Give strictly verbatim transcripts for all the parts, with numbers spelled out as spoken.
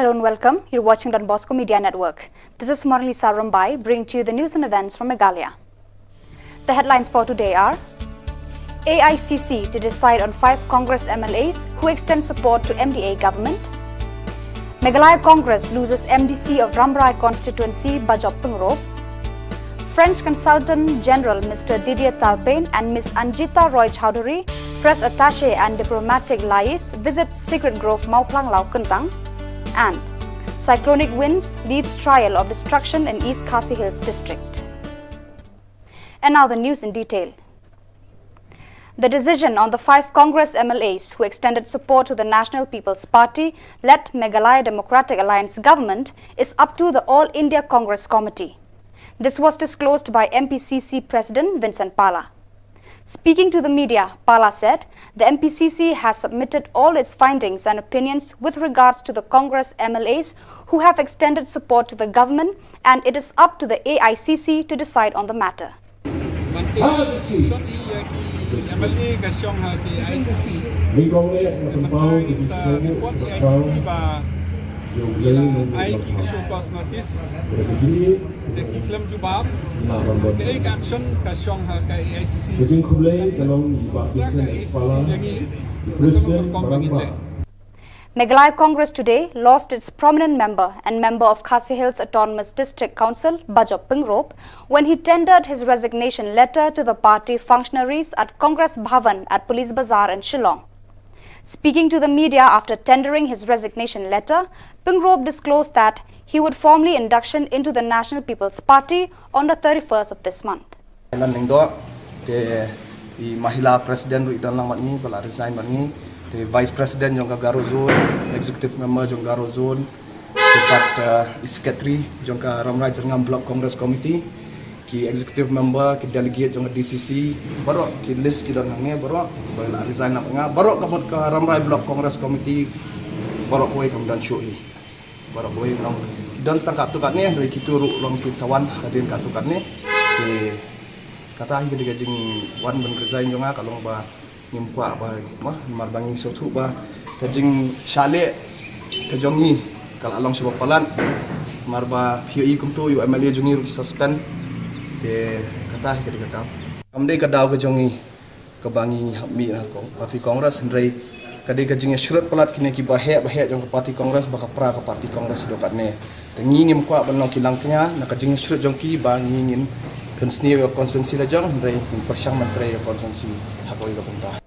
Hello and welcome. You're watching Don Bosco Media Network. This is Moralisa Rombai, bringing to you the news and events from Meghalaya. The headlines for today are: A I C C to decide on five Congress M L As who extend support to M D A government. Meghalaya Congress loses M D C of Rambrai constituency, Bajop Pyngrope. French Consultant General Mister Didier Talpain and Miss Anjita Roy Chowdhury, Press Attaché and diplomatic liaise, visit Sacred Grove, Mawphlang, Lawkantang. And cyclonic winds leaves trail of destruction in East Khasi Hills District. And now the news in detail. The decision on the five Congress M L As who extended support to the National People's Party-led Meghalaya Democratic Alliance government is up to the All India Congress Committee. This was disclosed by M P C C President Vincent Pala. Speaking to the media, Pala said the M P C C has submitted all its findings and opinions with regards to the Congress M L As who have extended support to the government, and it is up to the A I C C to decide on the matter. Ban tip shong i, ïa ki M L A ka shong ha ki I C C. Mynta in sa report ki I C C ba ki la ai ki show cause notice. Te ki khlem jubab. Te ei ka action ka shong ha ka I C C. Ka jingkhublei ka long ïa i Bah Vincent Pala, i President Barambah. Meghalaya Congress today lost its prominent member and member of Khasi Hills Autonomous District Council, Bajop Pyngrope, when he tendered his resignation letter to the party functionaries at Congress Bhavan at Police Bazar in Shillong. Speaking to the media after tendering his resignation letter, Pyngrope disclosed that he would formally induction into the National People's Party on the thirty-first of this month. Alan Lyngdoh, te i Mahila President ruh i don lang bad ngi, ba la resign bad ngi, te Vice President jong ka Garo Zone, Executive Member jong Garo Zone, te pat, eh, i Secretary jong ka Rambrai Jyrngam Block Congress Committee, ki Executive Member, ki Delegate jong ka D C C, baroh ki list ki don hangne, baroh ba la resign lang bad nga, baroh ka mut ka Rambrai Block Congress Committee, baroh kawei kam don shuh hi. Baroh kawei long ki don tang katto katne, hynrei kito ruh long kin sa wan hadien katto katne. Te kata hi ka dei ka jingwan ban resign jong nga, ka long ba ngim kwah ba, ma, namar ba ngi sngewthuh ba ka jingshah leh ka jong ngi ka la long shibun palat. Namar ba phi ïohi kumto ïa u M L A jong ngi ruh ki suspend. Te kata hi ka dei ka daw. Kam dei ka daw ka jong ngi kaba ngi hap mih na ka party Congress, hynrei ka dei ka jingïasyrut palat kine kiba heh ba heh jong ka party Congress ba ka pra ka party Congress haduh katne. Te ngi ngim kwah ban long ki langkñia na ka jingïasyrut jong ki ba ngi ngin pynsniew ïa ka constituency la jong, hynrei ngin pyrshang ban trei ïa ka constituency ha kawei ka bynta.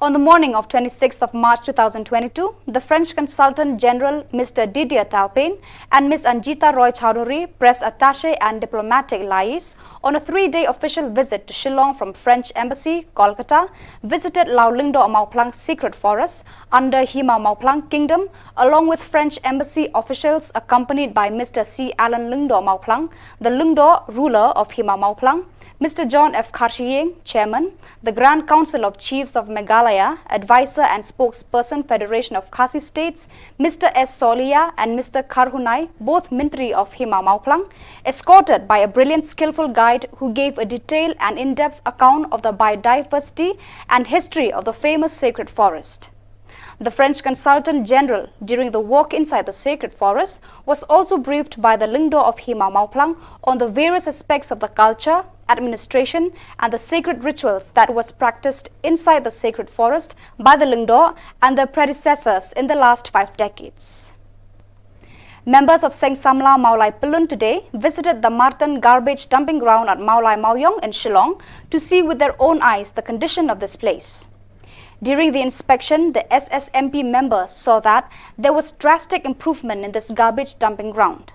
On the morning of twenty-sixth of March two thousand twenty-two, the French Consultant General Mister Didier Talpain and Miss Anjita Roy Chowdhury, Press Attaché and diplomatic liaise, on a three-day official visit to Shillong from French Embassy, Kolkata, visited Lawlyngdoh Mawphlang Sacred Forest under Hima Mawphlang Kingdom, along with French Embassy officials accompanied by Mister C Alan Lyngdoh Mawphlang, the Lyngdoh ruler of Hima Mawphlang, Mister John F Kharshiing, Chairman, the Grand Council of Chiefs of Meghalaya, Advisor and Spokesperson Federation of Khasi States, Mister S Solia and Mister Kharhunai, both Myntri of Hima Mawphlang, escorted by a brilliant, skillful guide who gave a detailed and in-depth account of the biodiversity and history of the famous sacred forest. The French Consultant General, during the walk inside the sacred forest, was also briefed by the Lyngdoh of Hima Mawphlang on the various aspects of the culture, administration, and the sacred rituals that was practiced inside the sacred forest by the Lyngdoh and their predecessors in the last five decades. Members of Seng Samla Mawlai Pyllun today visited the Martan garbage dumping ground at Mawlai Mawiong in Shillong to see with their own eyes the condition of this place. During the inspection, the S S M P members saw that there was drastic improvement in this garbage dumping ground.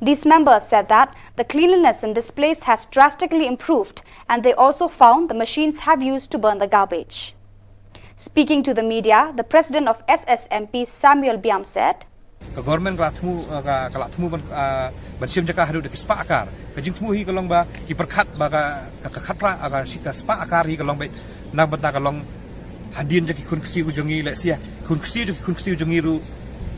These members said that the cleanliness in this place has drastically improved, and they also found the machines have used to burn the garbage. Speaking to the media, the president of S S M P, Samuel Biam, said, ka government ka la thmu, uh, ka, ka la thmu ban, uh, ban shim jaka haduh da ki spah akar. Ka jingthmu hi ka long ba ki pyrkhat ba ka, ka, ka khatphra, uh, ka shi-, ka spah akar hi ka long ba na ka bynta ka long hadien jong ki khun ksiew jong ngi, lehse ki khun ksiew jong ki khun ksiew jong ngi ruh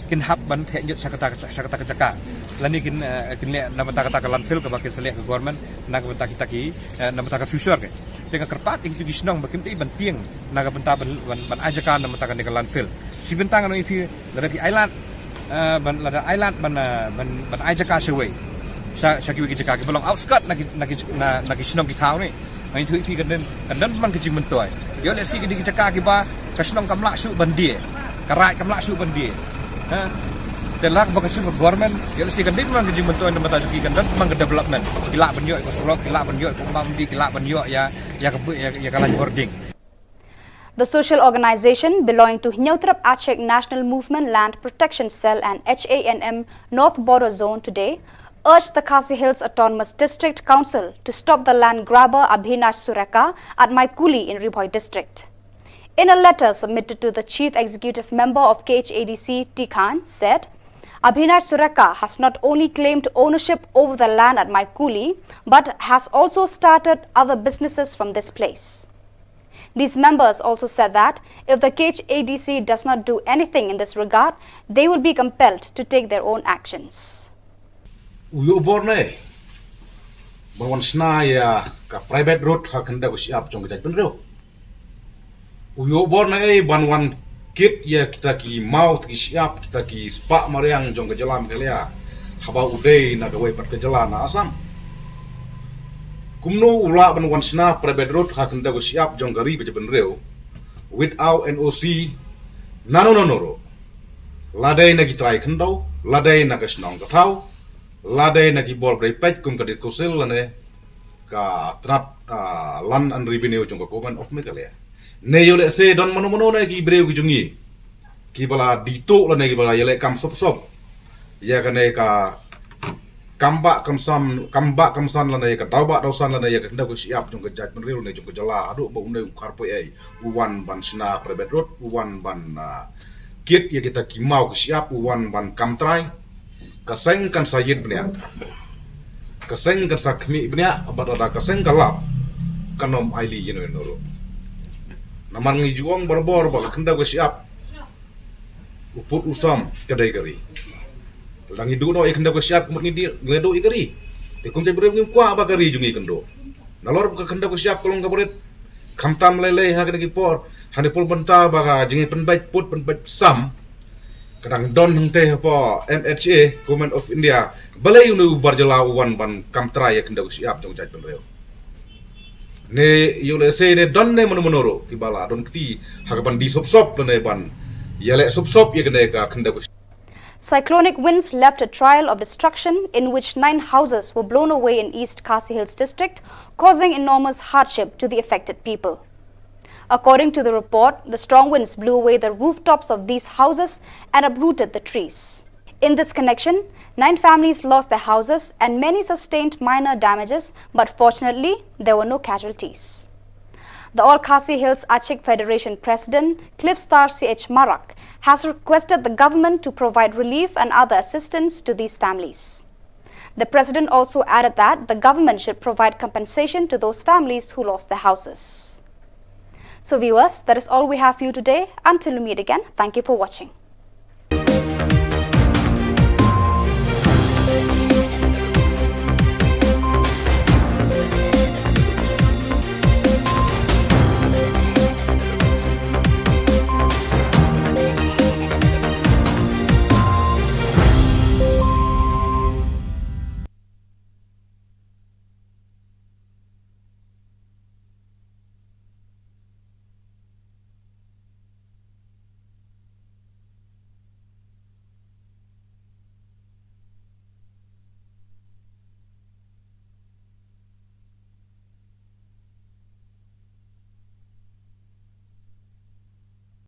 kin hap ban theh ñiut sha kata, sha kata ka jaka. Lane kin, uh, kin leh na ka bynta kata ka landfill kaba kin sa leh ka government na ka bynta kita ki, uh, na ka bynta ka future ke. Te nga kyrpad ïa kito ki shnong ba kim dei ban tieng na ka bynta ban, ban, ban ai jaka na ka bynta kane ka landfill. Shi bynta ngan ong ïa phi, lada phi ai lad, Ah, ban lada ai lad ban, ah, ban, ban ai jaka shawei. Sha, sha kiwei ki jaka kiba long outskirt na ki, na ki, na, na ki shnong ki thaw ne. Ngi ïathuh ïa phi kan don, kan don man ka jingmyntoi. Ïoh lehse ki dei ki jaka kiba ka shnong kam lah shuh ban die. Ka raid kam lah shuh ban die. Ha? Te lada ba ka shnong ka government, ïoh lehse kan don man ka jingmyntoi, namar ta jong ki kan don man ka development. Ki lah ban ïoh ïa ka surok, ki lah ban ïoh ïa ka umdam, ki lah ban ïoh ïa, ïa ka bu-, ïa, ïa ka line bording. The social organization belonging to Hynñiewtrep Achik National Movement Land Protection Cell and H A N M North Border Zone today urged the Khasi Hills Autonomous District Council to stop the land grabber Abhinash Sureka at Maikuli in Ri Bhoi district. In a letter submitted to the chief executive member of K H A D C, Tikhan said, Abhinash Sureka has not only claimed ownership over the land at Maikuli, but has also started other businesses from this place. These members also said that if the K H A D C does not do anything in this regard, they will be compelled to take their own actions. U ïoh bor ne ban wan shna ïa ka private road ha khyndew ka shyiap jong ka jaitbynriew. U ïoh bor ne ban wan kit ïa kita ki maw, kita ki shyiap, kita ki spah mariang jong ka jylla Meghalaya, haba u dei na kawei pat ka jylla na Assam. Kumno u lah ban wan shna private road ha khyndew ka shyiap jong ka ri bad ka jaitbynriew without N O C nano nano ruh? Lada na ki trai khyndew, lada na ka shnong ka thaw, lada na ki bor ba dei peit kum ka District Council lane ka tnat, ah, Land and Revenue jong ka Government of Meghalaya. Ne ïoh lehse don mano mano ne ki briew ki jong ngi kiba la die tuh lane kiba la ïaleh kam sop sop ïa kane ka kam bah kam san, kam bah kam san lane ïa ka daw bah daw san lane ïa ka khyndew ka shyiap jong ka jaitbynriew ne jong ka jylla haduh ba une u kharpoi ei u wan ban shna private road, u wan ban, ah, kit ïa kita ki maw ki shyiap, u wan ban kam trai. Ka seng kan sa ïit bniah, ka seng kan sa khmih bniah, bad lada ka seng ka lap, kan ym ailad ïano ïano ruh. Namar ngi ju ong barabor ba ka khyndew ka shyiap, u pud u sam ka dei ka ri. Lada ngi duh noh ïa ka khyndew ka shyiap, ka mut ngi dei, ngi la duh ïa ka ri. Te kum jaitbynriew ngim kwah ba ka ri jong ngi kan duh. Nalor ba ka khyndew ka shyiap ka long kaba rit, khamtam lei lei ha kine ki por, ha kine por mynta ba ka jingïapynbeit pud pynbeit sam ka dang don hangtei hapoh M H A, Government of India. Balei une u bar jylla u wan ban kam trai ïa ka khyndew ka shyiap jong ka jaitbynriew? Ne ïoh lehse ne don ne mano mano ruh kiba la don kti ha kaban die sop sop lane ban ïaleh sop sop ïa kane ka khyndew ka shyiap. Cyclonic winds left a trail of destruction in which nine houses were blown away in East Khasi Hills District, causing enormous hardship to the affected people. According to the report, the strong winds blew away the rooftops of these houses and uprooted the trees. In this connection, nine families lost their houses and many sustained minor damages, but fortunately, there were no casualties. The All Khasi Hills Achik Federation President Cliff Star C H Marak has requested the government to provide relief and other assistance to these families. The president also added that the government should provide compensation to those families who lost their houses. So viewers, that is all we have for you today. Until we meet again, thank you for watching.